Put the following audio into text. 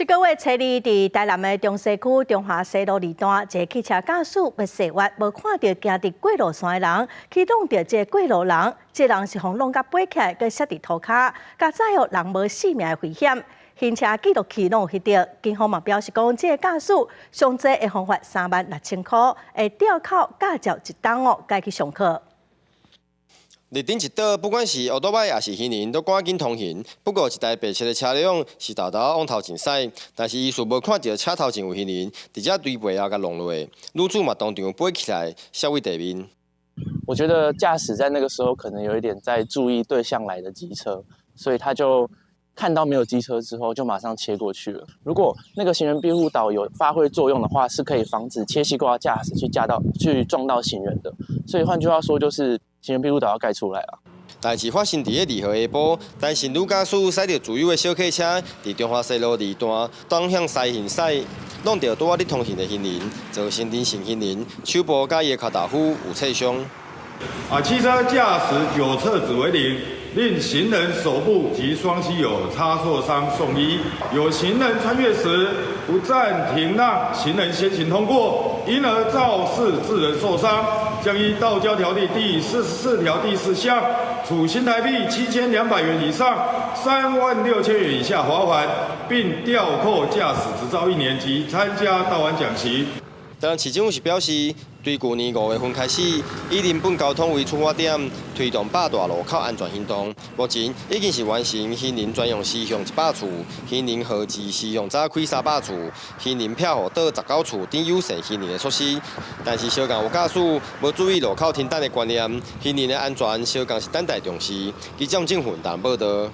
這个月初二，佇台南的中西區中華西路二段，一个汽車駕駛欲踅彎，無看著行佇過路線的人，去挵著這個過路人，這個人是予挵甲飛起來，閣摔佇塗跤，加載予人無性命的危險。行車記錄器攏有翕著，警方嘛表示講，這个駕駛上濟會予罰36,000箍，會吊扣駕照一冬哦，改去上課。綠燈一倒，不管是歐多擺抑是行人，都趕緊通行。不過，一台白色的車輛是沓沓往頭前駛，但是伊似無看著車頭前有行人，直接對背後共挵落。女子嘛當場飛起來，摔佇地面。我覺得駕駛在那個時候可能有一點在注意對向來的機車，所以他就看到沒有機車之後，就馬上切過去了。如果那個行人庇護島有發揮作用的話，是可以防止切西瓜駕駛去駕到去撞到行人的。所以換句話說，就是行人庇護島要蓋出來啊！代誌發生佇咧2號下晡，單身女駕駛駛著自有的小客車，佇中華西路二段轉向西行駛，挵著拄仔咧通行的行人，造成林姓行人手部佮伊的跤踏夫有擦傷。啊，汽車駕駛左側子為零，令行人手部及雙膝有擦挫傷送醫。有行人穿越時不暫停讓行人先行通過，因而肇事致人受傷，將依道交條例第44條第4項，處新台幣7,200元以上36,000元以下罰款，並吊扣駕駛執照一年及參加道安講習。台南市政府是表示，對舊年5月份開始，以人本交通為出發點，推動百大路口安全行動。目前已經是完成行人專用視向100處，行人號誌視向展開300處，行人庇護島19處等友善行人的措施。但是相仝有駕駛無注意路口停等的觀念，行人的安全相仝是等待重視。記者鄭雲台報導。